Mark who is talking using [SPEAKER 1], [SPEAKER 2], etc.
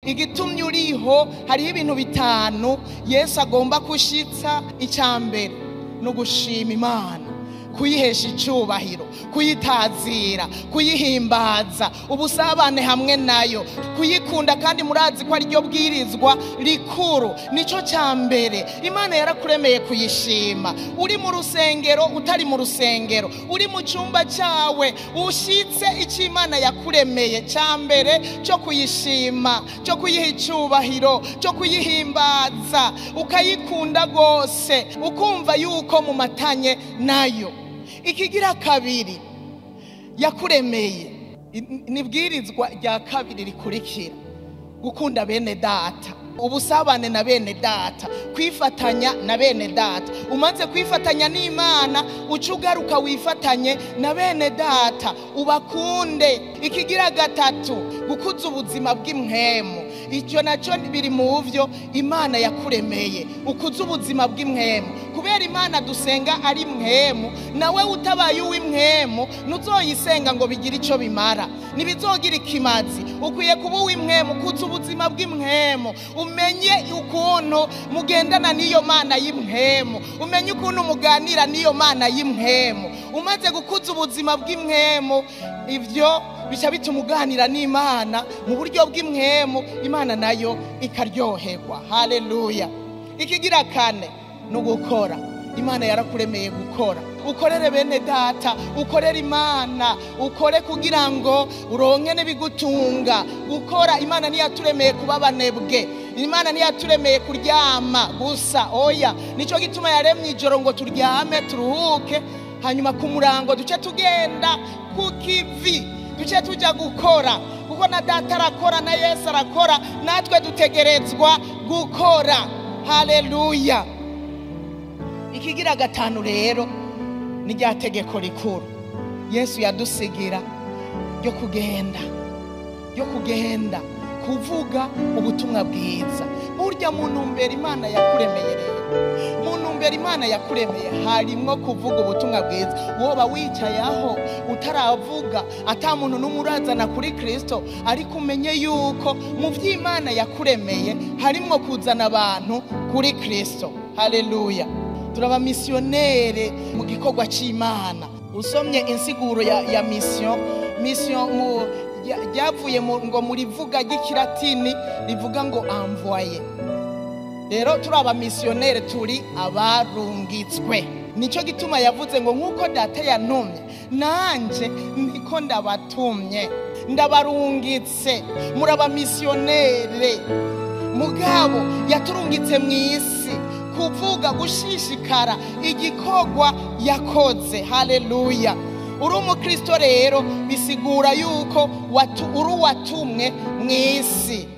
[SPEAKER 1] Igitumye uriho, hariho ibintu bitanu Yesu agomba kushitsa. Icya mbere ni ugushima Imana, kuyihesha icyubahiro, kuyitazira, kuyihimbaza, ubusabane hamwe nayo, kuyikunda. Kandi murazi ko ariryo bwirizwa rikuru, nicyo cya mbere. Imana yarakuremeye kuyishima. Uri mu rusengero, utari mu rusengero, uri mu cyumba cyawe, ushyitse icyo Imana yakuremeye cya mbere cyo kuyishima, cyo kuyiha icyubahiro, cyo kuyihimbaza, ukayikunda rwose, ukumva yuko mumatanye nayo. Ikigira kabiri yakuremeye nibwirizwa rya kabiri rikurikira: gukunda bene data, ubusabane na bene data, kwifatanya na bene data. Umaze kwifatanya n'Imana, uca ugaruka wifatanye na bene data, ubakunde. Ikigira gatatu, gukuza ubuzima bw'impwemu. Icyo nacyo biri mu byo Imana yakuremeye, ukuza ubuzima bw'impwemu. Kubera Imana dusenga ari mpwemu, nawe utabaye uw'impwemu ntuzoyisenga ngo bigire icyo bimara, ntibizogira ikimazi. Ukwiye kuba uw'impwemu, ukuza ubuzima bw'impwemu, umenye ukuntu mugendana n'iyo Mana y'impwemu, umenye ukuntu muganira n'iyo Mana y'impwemu. Umaze gukuza ubuzima bw'impwemu, ibyo bica bituma uganira n'Imana mu buryo bw'impwemu, Imana nayo ikaryoherwa. Haleluya! Ikigira kane ni ugukora. Imana yarakuremeye gukora. Ukorere bene data, ukorere Imana, ukore kugira ngo uronke n'ibigutunga. Gukora, Imana ntiyaturemeye kuba abanebwe, Imana ntiyaturemeye kuryama gusa, oya. Nicyo gituma yaremye ijoro ngo turyame turuhuke, hanyuma ku murango duce tugenda ku kivi, duce tujya gukora. Kuko na data arakora, na Yesu arakora, natwe dutegerezwa gukora. Haleluya! Ikigira gatanu rero ni rya tegeko rikuru Yesu yadusigira ryo kugenda kuvuga ubutumwa bwiza. Burya mu ntumbero Imana yakuremeye rero, mu ntumbero Imana yakuremeye harimwo kuvuga ubutumwa bwiza. Woba wicaye aho utaravuga, ata muntu n'umwe urazana kuri Kristo, ariko umenye yuko mu by'Imana yakuremeye harimwo kuzana abantu kuri Kristo. Haleluya! Turaba misiyonere mu gikorwa cy'Imana. Usomye insiguro ya mission, mission mu ryavuye ngo muri vuga ry'ikilatini rivuga ngo envoyé. Rero turi abamisiyonere, turi abarungitswe. Nicyo gituma yavuze ngo: "Nk'uko data yantumye, nanjye niko ndabatumye, ndabarungitse." Muri abamisiyonere. Mugabo yaturungitse mu isi kuvuga, gushishikara igikorwa yakoze. Haleluya! Uri umukristo rero bisigura yuko uri uwatumwe mu isi.